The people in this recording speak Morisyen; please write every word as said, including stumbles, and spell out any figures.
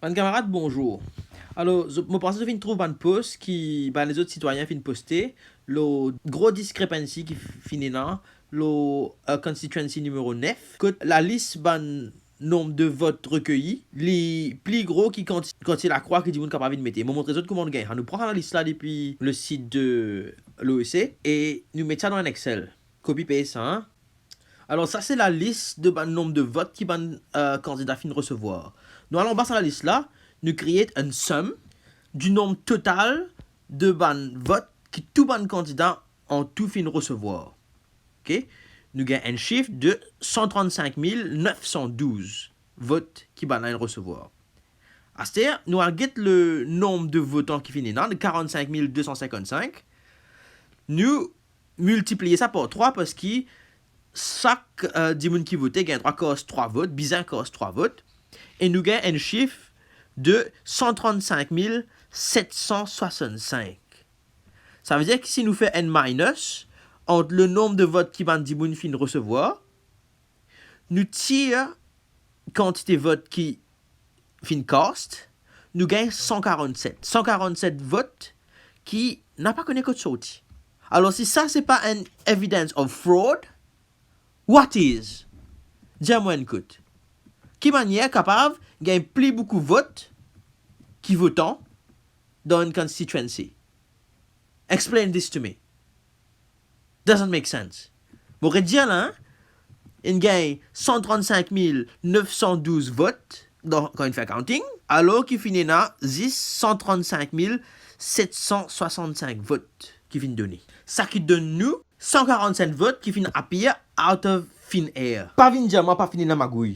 Bann kamarad, bonzour. Alor, zot, mo panse zot finn trouv bann post ki bann lezot sitwayin finn poste lor gro discrepancy ki f-, finn ena lor, euh, constituency nimero nef, kot lalis bann nom de vot rekeyi, li pli gro ki kanti-, kantite lakrwa ki dimoun kapav vinn mete. Mo montre zot kouma nou gagn. Nou pran lalis la depi le sit de l'O E C e nou met sa dan enn Excel. Copy paste sa, hein. Alor, sa se lalis de bann nom de vot ki bann, euh, kandida finn resevwar. Nou al anba sa lalis la, nou create enn sum di nom total de bann vot ki tou bann kandida an tou finn resevwar. Ok? Nou gagn enn sif de san trannsink mil nef san douz vot ki bann la inn resevwar. Aster, nou al get le nom de votan ki finn ena, de karannsink mil de san sinkannsink. Nou miltipliye sa par trwa parski sak, euh, dimoun ki vote gagn drwa kas trwa vot, bizin kas trwa vot, e nou gagn enn sif de san trannsink mil set san swasannsink. Savedir ki si nou fer enn minus ant le nom de vot ki bann dimoun finn resevwar, nou tir kantite vot ki finn cast, nou gagn san karannset. San karannset vot ki napa kone kot sorti. Alor, si sa se pa enn evidence of fraud, what is? Dir mwa enn kout. Ki manier kapav gagn pli boukou vot ki votan dan enn constituency? Explain this to me. Doesn't make sense. Mo redir la, hein? Inn gagn san trannsink mil nef san douz vot dan, kan inn fer counting, alor ki finn ena zis san trannsink mil set san swasannsink vot ki finn done. Sa ki donn nou san karannset vot ki finn appear out of thin air. Pa vinn dir mwa pa finn ena magouy.